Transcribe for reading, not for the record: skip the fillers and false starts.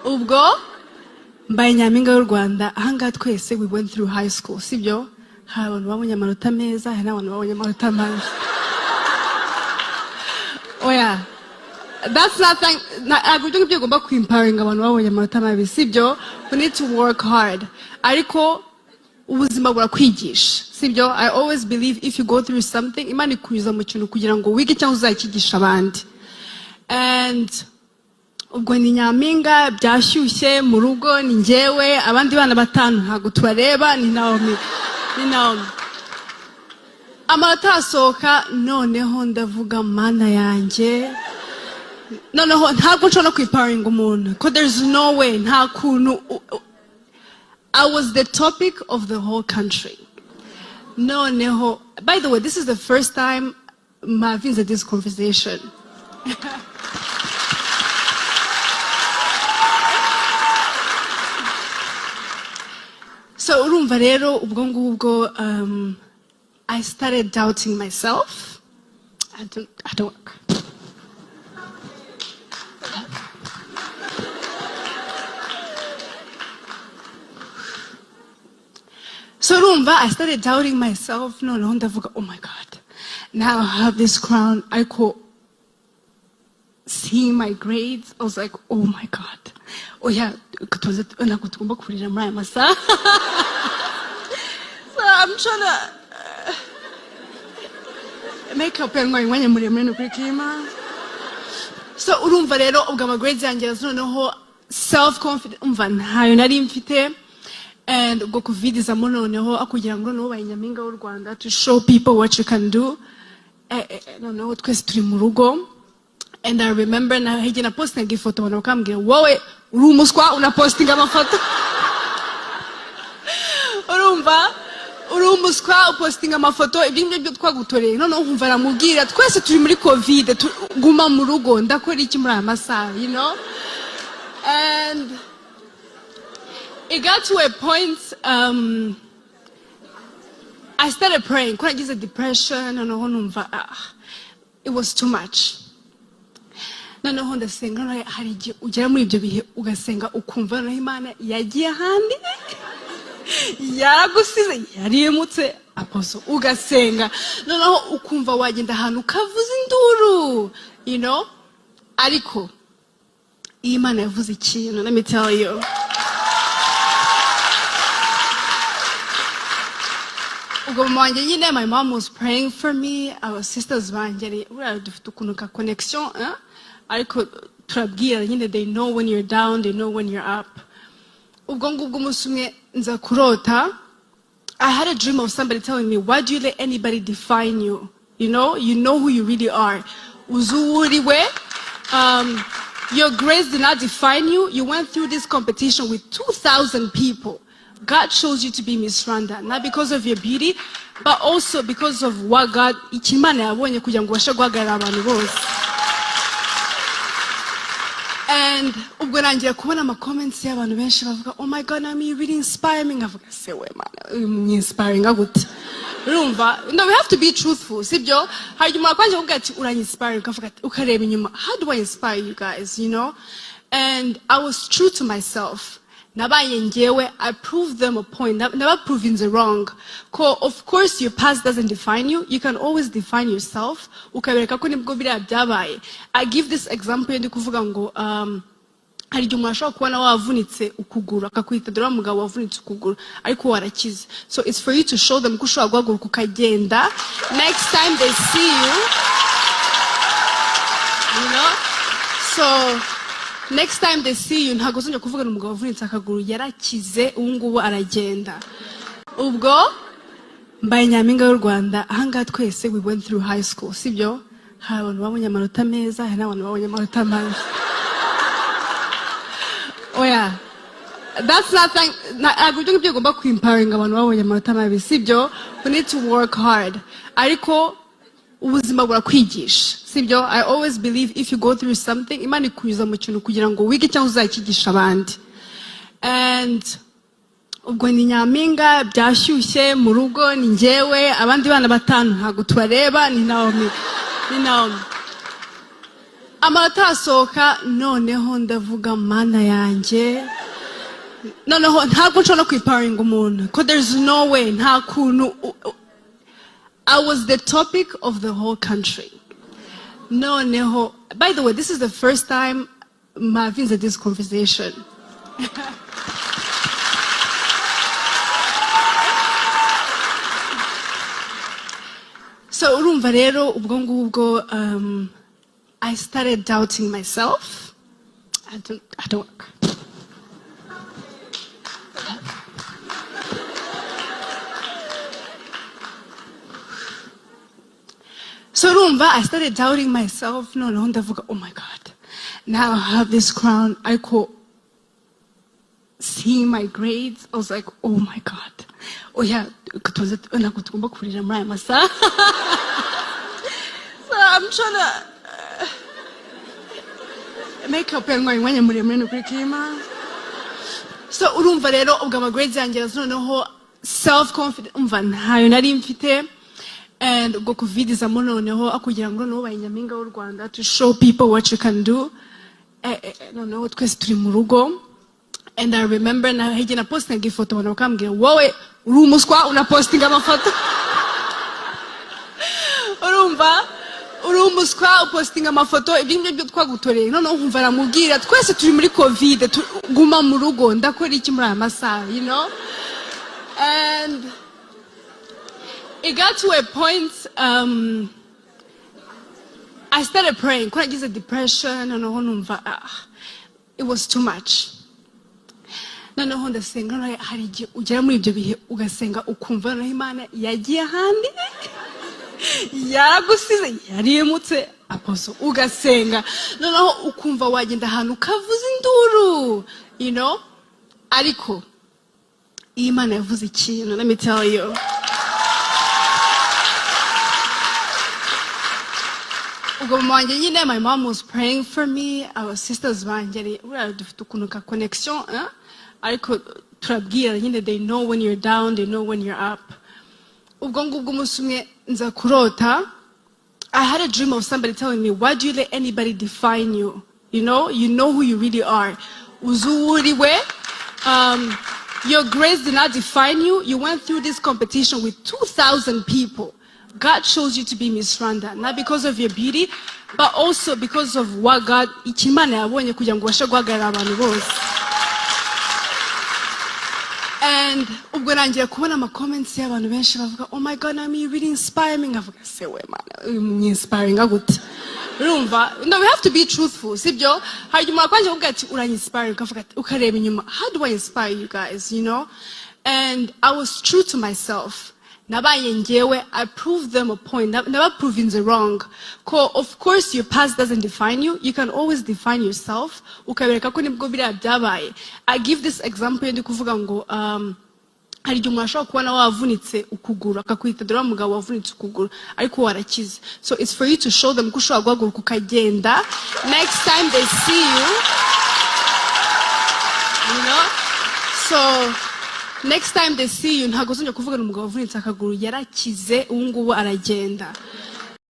Ubwo mbaye Nyampinga y'u Rwanda. Ahangaha twese we went through high school, sibyo? Hari abantu babonye amanota meza, hari n'abantu babonye amanota mabi. Oya, that's nothing. Ntabwo ibyo ngibyo ugomba kwimparinga abantu babonye amanota mabi, sibyo? We need to work hard, ariko ubuzima burakwigisha, sibyo? I always believe if you go through something, Imana ikunyuza mu kintu kugira ngo wige cyangwa uzakigisha abandi. And ubwo ni Nyampinga, byashyushye mu rugo, ni njyewe, abandi bana batanu ntabwo tubareba, ni Naomi, ni Naomi. Amanota arasohoka, noneho ndavuga: "Mana yanjye!" Noneho ntabwo nshobora no kwiparinga umuntu ko there's no way, nta kuntu I was the topic of the whole country. Noneho, by the way, this is the first time mavinze this conversation. So urumva rero, ubwo ngubwo I started doubting myself. I don't. So urumva, I started doubting myself. Noneho ndavuga: "Oh my God, now I have this crown." Ariko seeing my grades, I was like, "Oh my God." Oya, tuze, ntabwo tugomba kurira muri aya masaha. So I'm trying to make up yantwaye umwanya muremure, ni ukuri kima. So urumva rero, ubwo ama grades yanjye araza, noneho self confidence umva ntayo nari mfite. And ubwo COVID izamo, noneho akugira ngo noneho ubaye Nyampinga w'u Rwanda to show people what you can do. Noneho twese turi mu rugo, and I remember na hirya na postinga ifoto, abantu bakambwira: "Wowe uri umuswa, unapostinga amafoto." Urumva, "Uri umuswa, upostinga amafoto, ibyo ngibyo byo twagutoreye." Noneho nkumva aramubwira: "Twese turi muri COVID, guma mu rugo, ndakora iki muri aya masaha?" And it got to a point, I started praying ko nagize depression. Noneho numva, ah, it was too much. Noneho ndasenga. Noneho hari igihe ugera muri ibyo bihe ugasenga, ukumva noneho Imana yagiye ahandi, yaragusize, yarimutse aposo. Ugasenga, noneho ukumva wagenda ahantu ukavuza induru. Ariko iyo Imana yavuze ikintu, let me tell you, ubwo mama wanjye nyine, my mom was praying for me, our sisters banjye, buriya dufite ukuntu ka connection, eh? Ariko turabwira nyine, they know when you're down, they know when you're up. Ubwo ngubwo umunsi umwe nza kurota. I had a dream of somebody telling me, "Why do you let anybody define you? You know who you really are. Uzi uwo uri we. Your grades did not define you. You went through this competition with 2,000 people. God chose you to be Miss Rwanda, not because of your beauty, but also because of what God, icyo Imana yabonye kugira ngo ubashe guhagarara abantu bose." And ubwo nangira kubona ama comments y'abantu benshi bavuga: "Oh my God, Naomi, you really inspire me." Nkavuga: "Se we Mana, inspiring gute?" Urumva, no, we have to be truthful, sibyo? Hari igihe umuntu akwanje kuvuga ati: "Uranyinspire," ukavuga ati, ukareba inyuma: "How do I inspire you guys?" And I was true to myself. Nabaye ngewe. I proved them a point. Never proving the wrong ko of course your past doesn't define you, you can always define yourself. Ukabereka ko nibwo biriya byabaye. I give this example ndi kuvuga ngo hari igihe umuntu ashobora kubona wavunitse ukuguru, akakwita: "Dore wa mugabo wavunitse ukuguru," ariko warakize. So it's for you to show them ko ushobora guhaguruka ukagenda next time they see you you know So next time they see you, ntabwo uzongera kuvugana umugabo wavunitse akaguru, yarakize, ubu ngubu aragenda. Ubwo mbaye Nyampinga y'u Rwanda. Ahangaha twese we went through high school, sibyo? Hari abantu babonye amanota meza, hari n'abantu babonye amanota mabi. Oya, that's nothing. Ntabwo ibyo ngibyo ugomba kwimparinga abantu babonye amanota mabi, sibyo? We need to work hard, ariko ubuzima burakwigisha, sibyo? I always believe if you go through something, Imana ikunyuza mu kintu kugira ngo wige cyangwa uzakigisha abandi. And ubwo ni Nyampinga, byashyushye mu rugo, ni njyewe, abandi bana batanu ntabwo tubareba, ni Naomi, ni Naomi. Amanota arasohoka, noneho ndavuga: "Mana yanjye!" Noneho ntabwo nshobora no kwiparinga umuntu ko there's no way, nta kuntu. I was the topic of the whole country. Noneho, by the way, this is the first time I'm having this conversation. So urumva rero, ubwo ngubwo I started doubting myself. I don't. So urumva, I started doubting myself. Noneho ndavuga: "Oh my God, now I have this crown." Ariko seeing my grades, I was like, "Oh my God." Oya, tuze, ntabwo tugomba kurira muri aya masaha. So I'm trying to make up yantwaye umwanya muremure, ni ukuri kima. So urumva rero, ubwo ama grades yanjye araza, noneho self confidence umva ntayo nari mfite. And ubwo COVID izamo, noneho akugira ngo noneho ubaye nyampinga w'u Rwanda to show people what you can do. Noneho twese turi mu rugo, and I remember na hirya na postinga ifoto, abantu bakambwira: "Wowe uri umuswa, unapostinga amafoto." Urumva, "Uri umuswa, upostinga amafoto, ibyo ngibyo byo twagutoreye." Noneho nkumva aramubwira, twese turi muri COVID, guma mu rugo, ndakora iki muri aya masaha? And it got to a point, I started praying ko nagize depression. Noneho numva, ah, it was too much. Noneho ndasenga. Noneho hari igihe ugera muri ibyo bihe ugasenga, ukumva noneho Imana yagiye ahandi, yaragusize, yarimutse aposo. Ugasenga, noneho ukumva wagenda ahantu ukavuza induru. Ariko iyo Imana yavuze ikintu, let me tell you, ubwo mama wanjye nyine, my mom was praying for me, our sisters banjye, buriya dufite ukuntu ka connection, eh? Ariko turabwira nyine, they know when you're down, they know when you're up. Ubwo ngubwo umunsi umwe nza kurota. I had a dream of somebody telling me, "Why do you let anybody define you? You know who you really are. Uzi uwo uri we. Your grades did not define you. You went through this competition with 2,000 people. God chose you to be Miss Rwanda, not because of your beauty, but also because of what God, icyo Imana yabonye kugira ngo ubashe guhagararira abantu bose." And ubwo nangira kubona ama comments y'abantu benshi bavuga: "Oh my God, Naomi, you really inspire me." Nkavuga: "Se we Mana, inspiring gute?" Urumva, no, we have to be truthful, sibyo? Hari igihe umuntu akwanje kuvuga ati: "Uranyi-inspire," ukavuga ati, ukareba inyuma: "How do I inspire you guys?" And I was true to myself. Nabaye njyewe. I proved them a point. Never proving the wrong ko of course your past doesn't define you, you can always define yourself. Ukabereka ko nibwo biriya byabaye. I give this example ndi kuvuga ngo hari igihe umuntu ashobora kubona wavunitse ukuguru, akakwita: "Dore wa mugabo wavunitse ukuguru," ariko warakize. So it's for you to show them ko ushobora guhaguruka ukagenda next time they see you you know So next time they see you, ntabwo uzongera kuvugana umugabo wavunitse akaguru, yarakize, ubu ngubu aragenda.